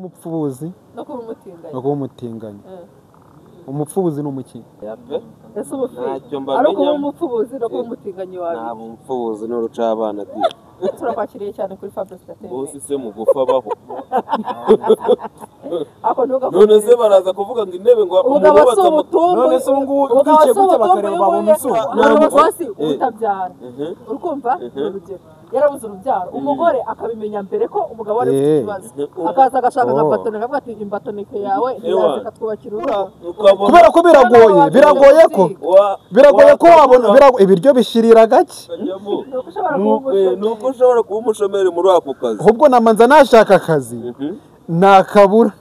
Umupfubuzi no kuba umutinganyi. No kuba umutinganyi. Umupfubuzi ni umuki? Ese ubufi ari kuba umupfubuzi no kuba umutinganyi wawe? Ntabwo umupfubuzi n'uruca abana di. Turakwakiriye cyane kuri Fabrice Entertainment. Bose se mugufa baho. Ako ntuga. None se baraza kuvuga ngo intebe ngo umugabo si ubutumbu. None se ubu ngubu gutya bakareba babona usumba. Umugabo si utabyara. Urukumva? Urugero. Yarabuze urubyaro. Umugore akabimenya mbere ko umugabo ari ufite ikibazo. Akaza agashaka nka batoneka avuga ati imbatoneke yawe iraza ikatwubakira urugo. Kubera ko biragoye, biragoye ko wabona ibiryo bishirira gake. Nuko ushobora kuba umushomeri muri ako kazi. Ahubwo namanza nashaka akazi. Nakabura.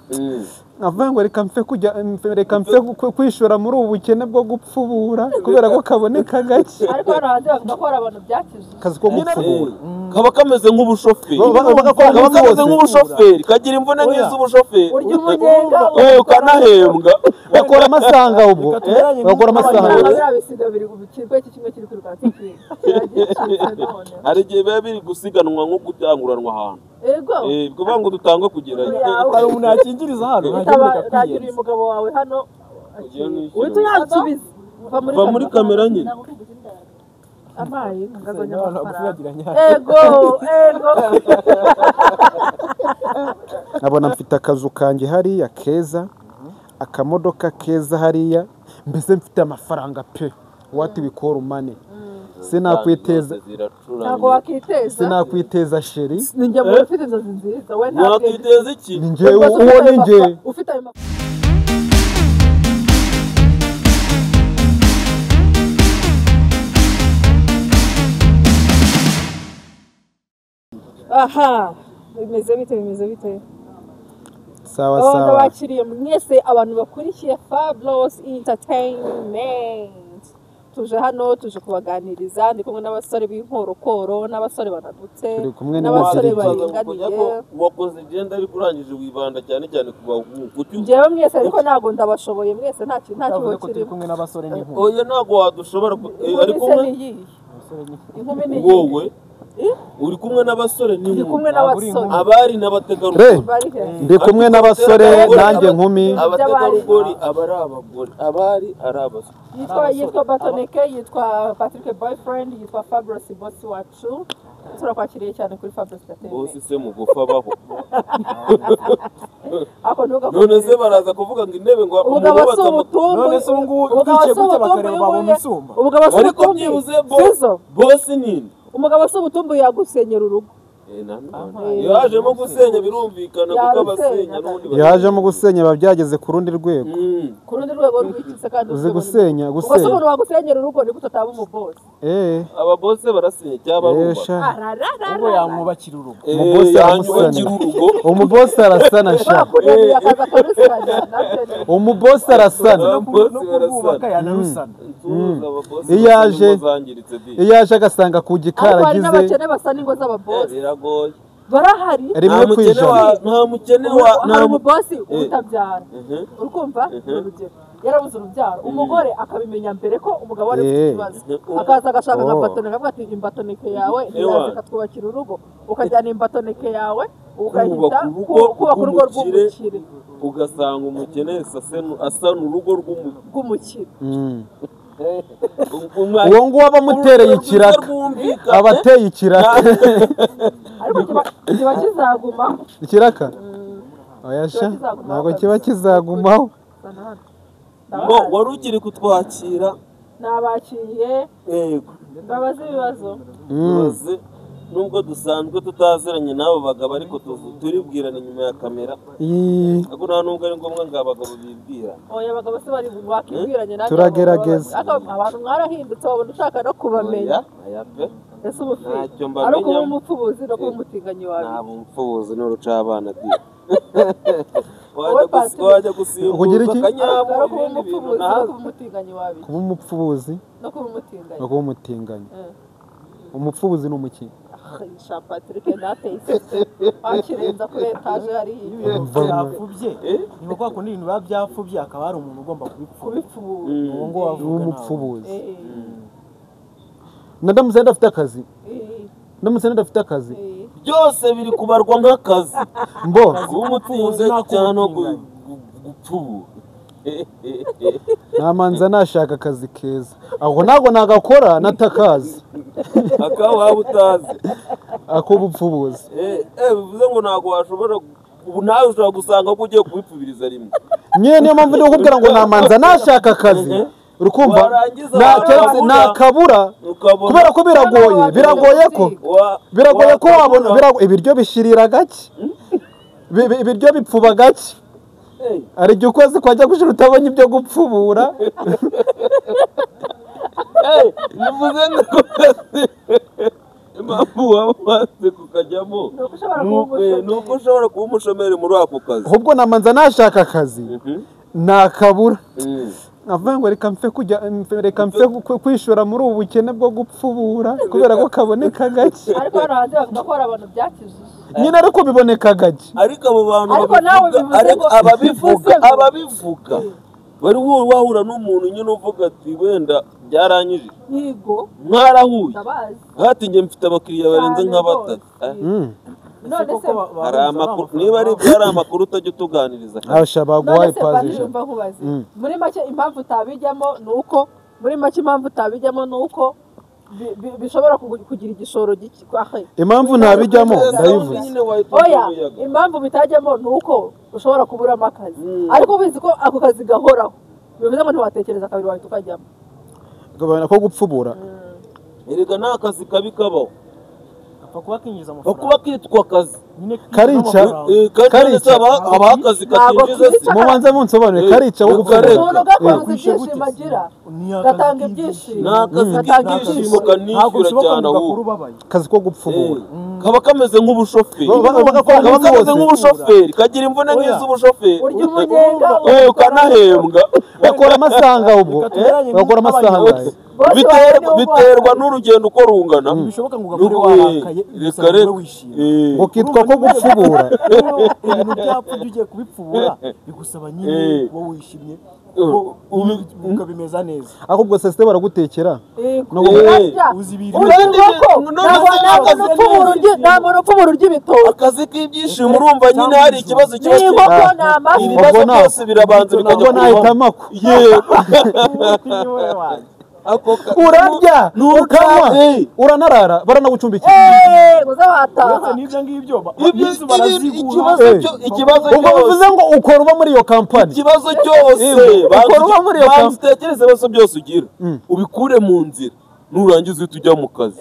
Avuga ngo reka mfe kujya reka mfe kwishora muri ubu bukene bwo gupfubura kubera ko kaboneka gake. Ariko hano hanze bavuga ko hari abantu byakijije. Kazi ko gupfubura kaba kameze nk'ubushoferi. Kaba kameze nk'ubushoferi kagira imvune nk'iz'ubushoferi. Urya umunyenga ukanahembwa. Bakora amasanga ubwo. Bakora amasanga. Biriya biri gukirwa iki kimwe kiri kwirukanka ikindi. Hari igihe biba biri gusiganwa nko gutanguranwa ahantu. Ego. Kuvuga ngo dutangwe kugerayo. Hari umuntu yakingiriza hano. Ntagira uyu mugabo wawe hano. Uhita uyansubiza. Va muri kamera nyine. Amaye ngazanya amafaranga. Ego, ego. Abona mfite akazu kanjye hariya keza, akamodoka keza hariya, mbese mfite amafaranga pe. What we call money. Sinakwiteza. Ntabwo wakiteza. Sinakwiteza sheri. Ninjye muntu ufite inzozi nziza we ntabwo wakiteza iki? Ninjye uwo ninjye. Ufite ayo aha bimeze bite bimeze bite? Sawa sawa. Ndabakiriye mwese abantu bakurikiye Fabulous Entertainment. Tuje hano tuje kubaganiriza ndi kumwe n'abasore b'inkorokoro n'abasore banadutse n'abasore baringaniye. Wakoze igenda ariko urangije wibanda cyane cyane ku bahungu. Njyewe mwese ariko ntabwo ndabashoboye mwese nta kintu nta kibazo kirimo. Turi kumwe n'abasore n'inkumi. Oya ntabwo wadushobora ari kumwe inkumi ni wowe. Uri kumwe n'abasore n'inkumi. Ndi kumwe n'abasore. Abari n'abategarugori. Ndi kumwe n'abasore nanjye nkumi. Abategarugori abari abagore, abari ari abasore. Yitwa Batoneke, yitwa Patrick Boyfriend, yitwa Fabrice Boss wacu. Turakwakiriye cyane kuri Fabrice Entertainment. Bose se mugufa baho. Ako ntuga. None se baraza kuvuga ngo intebe ngo umugabo si ubutumbu. None se ubu ngubu twicaye gutya bakareba babona usumba. Umugabo si ariko byibuze boss nini. Umugabo si ubutumbu yagusenyera urugo. Yajemo gusenya birumvikana kuko abasenya n'ubundi yajemo gusenya babyageze ku rundi rwego. Ku rundi rwego rw'ikise kandi uzi gusenya gusenya. Ubwo umuntu wagusenyera urugo ni gute ataba umuboss? Ababoss barasenya cyaba arumva. Ubwo yamwubakira urugo. Umuboss yanyubakira urugo. Umuboss arasana sha. Umuboss arasana. No yanarusana. Iyaje agasanga ku gikara agize. N'abakene basa n'ingo z'ababoss. Barahari. Rimwe kwijana. Nta mukene wa nta mubosi utabyara. Urukumva? Urugero. Yarabuze urubyaro. Umugore akabimenya mbere ko umugabo ari ufite ikibazo. Akaza agashaka nka batoneka avuga ati imbatoneke yawe iraza ikatwubakira urugo. Ukajyana imbatoneke yawe ukahita kubaka urugo rw'umukire. Ugasanga umukene asana urugo rw'umukire. Uwo nguwo abamutereye ikiraka. Abateye ikiraka. Ariko kiba kizagumaho. Ikiraka? Oya sha, ntabwo kiba kizagumaho. Ngo wari ukiri kutwakira. Nabakiriye. Yego. Mbabaze ibibazo. Mbabaze. Nubwo dusanzwe tutaziranye n'abo bagabo ariko turibwirana inyuma ya kamera. Ariko nta nubwo ari ngombwa ngo abagabo bibwirane. Oya abagabo se bari bakibwiranye natwe. Turagerageza. Abantu mwarahindutse babona ushaka no kubamenya. Oya pe. Ese ubufi ari kuba umupfubuzi no kuba umutinganyi wawe? Ntabwo umupfubuzi n'uruca abana di. Wajya gusimbuza akanyabu ari kuba umupfubuzi no kuba umutinganyi wawe? Kuba umupfubuzi no kuba umutinganyi. No kuba umutinganyi. Umupfubuzi ni umuki? Sha Patrick nateye akirenza kuri etage hari byapfubye. Ni kwa kundi ibintu biba byapfubye akaba hari umuntu ugomba kubipfubura. Uwo ngo wavuga umupfubuzi. Ndamutse ndafite akazi. Ndamutse ndafite akazi. Byose biri kubarwa nk'akazi. Mbo kuba umutinganyi cyangwa gupfubura. Namanza nashaka akazi keza. Aho ntago nagakora natakazi. Akaho waba utazi. Ak'ubupfubuzi. Bivuze ngo ntago washobora, ubu nawe ushobora gusanga ko ugiye kubipfubiriza rimwe. Nyine niyo mpamvu ndi kukubwira ngo namanza nashaka akazi. Urukumva nakabura kubera ko biragoye ko wabona ibiryo bishirira gake, ibiryo bipfuba gake. Ari igihe ukwezi kwajya gushira utabonye ibyo gupfubura. Bivuze ngo impamvu waba wanze kukajyamo ni uko ushobora kuba umushomeri muri ako kazi. Ahubwo namanza nashaka akazi nakabura. Navuga ngo reka mfe kujya, reka mfe kwishora muri ubu bukene bwo gupfubura kubera ko kaboneka gake. Ariko hano hanze bavuga ko hari abantu byakijije. Nyine ariko biboneka gake. Ariko abo bantu ariko ababivuga bari wahura n'umuntu nyine uvuga ati wenda byaranyije. Yego. Mwarahuye. Hati nge mfite abakiriya barenze nka batatu. None se hari amakuru, niba ari byari amakuru utajya utuganiriza. Asha baguhaye pazi. Muri make impamvu utabijyamo nuko bishobora kugira igishoro gike. Impamvu ntabijyamo ndayivuze. Oya, impamvu bitajyamo nuko ushobora kuburamo akazi. Ariko ubizi ko ako kazi gahoraho. Bivuze ngo ntiwatekereza kabiri wahita ukajyamo. Gabana ko gupfubura. Erega nta kazi kabi kabaho. Kuba kinjiza amafaranga. Kuba kitwa akazi. Karica. Karica aba akazi katinjiza se. Mubanze munsobanure karica wo gupfubura. Umuntu gakoze ibyishimo agira. Gatanga ibyishimo. Nakazi k'ibyishimo kanishyura cyane ahubwo. Kazi ko gupfubura. Kaba kameze nk'ubushoferi. Kaba kameze nk'ubushoferi. Kagira imvune nk'iz'ubushoferi. Urya umunyenga. Ukanahembwa. Bakora amasanga ubwo. Bakora amasanga. Biterwa n'urugendo uko rungana. Bishoboka ngo ugakore warakaye gusa wishimye. Ukitwa ko gupfubura. Ibintu byapfa ugiye kubipfubura bigusaba nyine wowe wishimye ukabimeza neza. Ahubwo sesite baragutekera. Nta muntu upfubura urya ibitoki. Akazi k'ibyishimo urumva nyine hari ikibazo kiba ibibazo byose birabanza bikajya ku. Yego. Urarya ukanywa uranarara baranagucumbikira. N'ibyo ngibyo ikibazo ubwo bivuze ngo ukora uba muri iyo kampani. Ikibazo cyose ukora uba muri iyo kampani. Utekereze ibibazo byose ugira ubikure mu nzira nurangiza uhita ujya mu kazi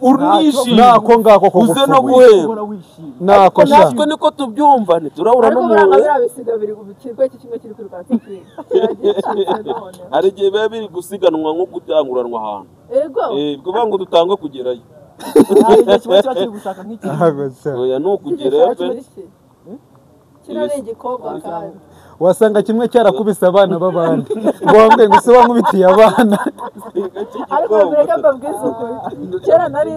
urishimye nako ngako ko uze no guhera nako sha natwe niko tubyumva ntiturabura n'umuntu. Ariko bisiga biri gukirwa iki kimwe kiri kwirukanka ikindi. Hari igihe biba biri gusiganwa nko gutanguranwa ahantu. Yego. Kuvuga ngo dutangwe kugerayo. Hari igihe kimwe kiba kiri gushaka nk'ikindi. Oya ni ukugerayo pe. Kino ni igikobwa kandi. Wasanga kimwe cyarakubise abana b'abandi. Ngombwe ngo se wankubitiye abana. Ariko mbere mbabwiza ukuri. Kera nari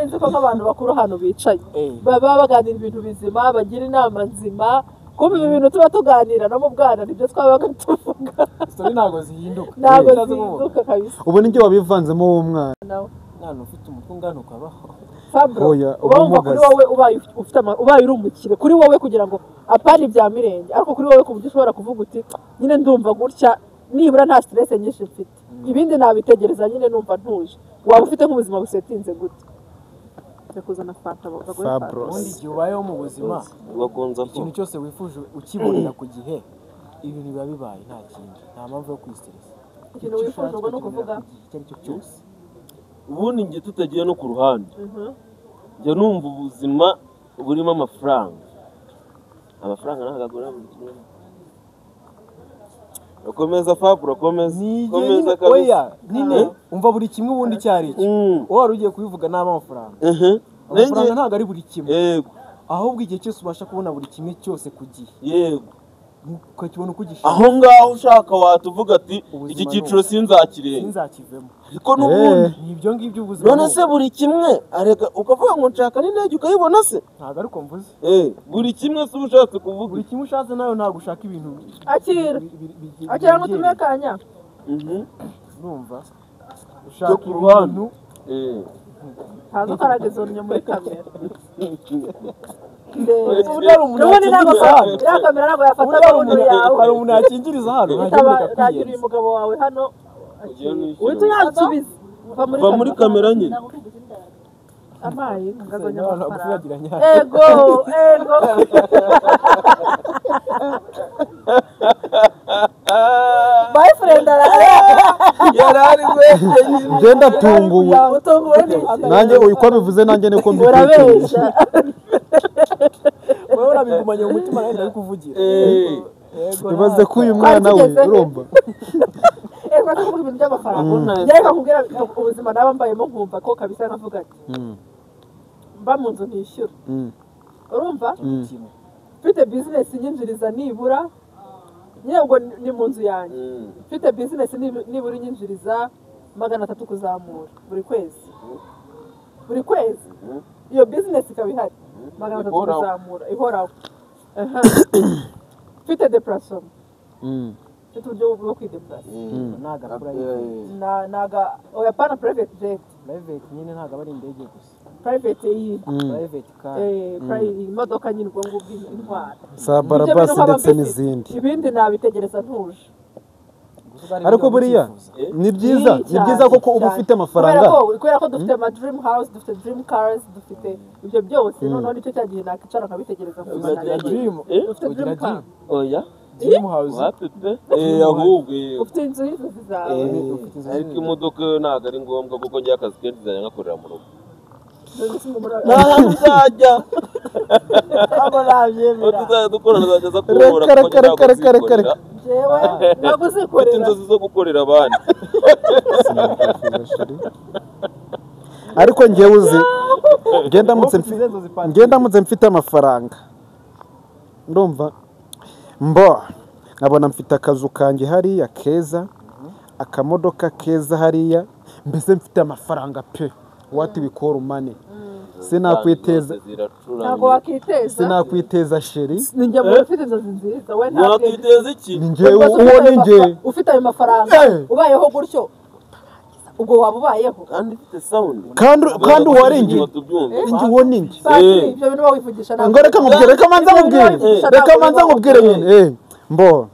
nzi ko nk'abantu bakuru hano bicaye baba baganira ibintu bizima, bagira inama nzima. Kuba ibi bintu tuba tuganira no mu bwana nibyo twabaga tuvuga. Story ntago zihinduka. Ntago zihinduka kabisa. Ubu ninjye wabivanzemo w'umwana. Mwana ufite umutwe ungana ukabaho. Fabro, uba kuri wowe ubaye ufite ubaye uri umukire kuri wowe kugira ngo apana ibya mirenge, ariko kuri wowe ku buryo ushobora kuvuga uti nyine ndumva gutya nibura nta stress nyinshi mfite, ibindi nabitegereza nyine numva ntuje. Waba ufite nk'ubuzima busetinze gute? Ndakuzana fanta baguhe. Ubundi igihe ubayeho mu buzima ikintu cyose wifuje ukibonera ku gihe ibintu biba bibaye nta kindi, nta mpamvu yo kwistress. Ikintu wifuje ubwo no kuvuga icyo ari cyo cyose. Ubundi njye tutagiye no ku ruhande, njye numva ubuzima burimo amafaranga. Amafaranga ntabwo agura buri kimwe. Urakomeza Fabro, urakomeza. Komeza kabisa. Oya, nyine umva buri kimwe ubundi cyari iki. Wowe ugiye kubivuga naba amafaranga. Amafaranga ntabwo ari buri kimwe. Yego. Ahubwo igihe cyose ubasha kubona buri kimwe cyose ku gihe. Yego. Ukakibona uko ugishaka. Aho ngaho ushaka watuvuga ati iki cyiciro sinzakirenga. Sinzakivemo. Ariko n'ubundi ni ibyo ngibyo ubuzima. None se buri kimwe areka ukavuga ngo nshaka n'indege ukayibona se? Ntabwo ariko mvuze. Buri kimwe se ushatse kuvuga. Buri kimwe ushatse nayo ntabwo ushaka ibintu. Akira. Akira ngo tumekanya. Urumva? Ushaka ibintu. Ntazo ukaraga izo nnyo muri kamera. Ubundi ntabwo iriya kamera ntabwo yafata amabuno yawe. Hari umuntu yakingiriza hano. Ntagira uyu mugabo wawe hano. Uhita uyansubiza. Va muri kamera nyine. Amayi ngazanye amafaranga. Ego, ego. Boyfriend yarari wenyine. Ngenda tunguwe. Nanjye uko bivuze nanjye niko mbitekereza. Urabesha. Wowe urabigumanye mu mutima nawe ndabikuvugira. Ibaze ko uyu mwana we urumva. Ego kuvuga ibintu by'amafaranga. Njye kakubwira ubuzima naba mbayemo nkumva ko kabisa navuga ati mba mu nzu ntishyura. Urumva? Mfite business inyinjiriza nibura nyebwo ni mu nzu yanjye. Mfite business nibura inyinjiriza 300 kuzamura buri kwezi. Buri kwezi. Iyo business ikaba ihari 300 kuzamura ihoraho. Mfite depression. Mfite uburyo bwo kwidepressa. Naga private. Naga oya pana private jet. Private nyine ntago ari indege gusa. Private iyi. Private car. Private imodoka nyine ubwo ngubwo intwara. Za barabasi ndetse n'izindi. Ibindi nabitegereza ntuje. Ariko buriya ni byiza, ni byiza koko uba ufite amafaranga. Kubera ko dufite ama dream house, dufite dream cars, dufite ibyo byose noneho nicyo cyagihe nakicara nkabitegereza nkumva. Dream. Ufite dream car. Oya. Dream house. Wapepe. Ahubwo ufite inzu y'inzozi zawe. Ariko imodoka ntabwo ari ngombwa kuko njye akazi kenshi nzajya ngakorera mu rugo. Nta nzajya. Ntabwo nabyemera. Tuzajya dukora nzajya aza kunkora kuko ntabwo nzikorera. Jewe ntabwo uzikorera. Mfite inzozi zo gukorera abandi. Ariko njyewe uzi ngenda mfite amafaranga. Ndumva mbo nkabona mfite akazu kanjye hariya keza, akamodoka keza hariya, mbese mfite amafaranga pe. What we call money. Sinakwiteza. Ntabwo wakiteza. Sinakwiteza sheri. Ninjye muntu ufite inzozi nziza we ntabwo wakwiteza iki? Ninjye uwo ninjye ufite ayo mafaranga ubayeho gutyo ubwo waba ubayeho kandi ufite sound kandi uwarinjye injye uwo ninjye. Ibyo bintu bawivugisha ntabwo. Ngo reka nkubwire, reka manza nkubwire. Reka manza nkubwire nyine. Mbo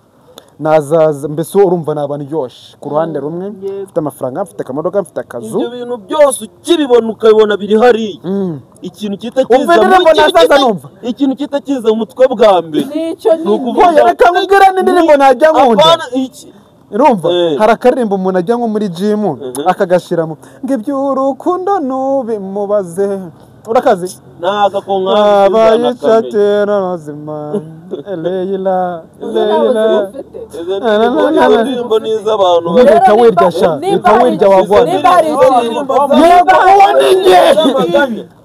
nazaza mbese urumva naba ndyoshe ku ruhande rumwe mfite amafaranga, mfite akamodoka, mfite akazu. Ibyo bintu byose ukibibona ukabibona biri hariya. Ikintu kita kiza ikintu kita kiza mu mutwe bwa mbere nicyo ni reka nkubwire n'indirimbo najya nkunda. Urumva hari akaririmbo umuntu ajya nko muri gym akagashiramo ngo iby'urukundo nubimubaze. Urakazi? Naga konka abayicatera mazima Leila Leila. Indirimbo niza abantu leta wirya sha leta wirya wagwana. Yego uwo ninjye.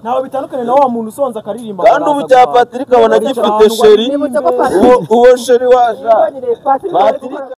Ntawe bitandukanye na wa muntu usonza akaririmba. Kandi ubu cya Patrick abona gifite sheri. Uwo sheri washa. Patrick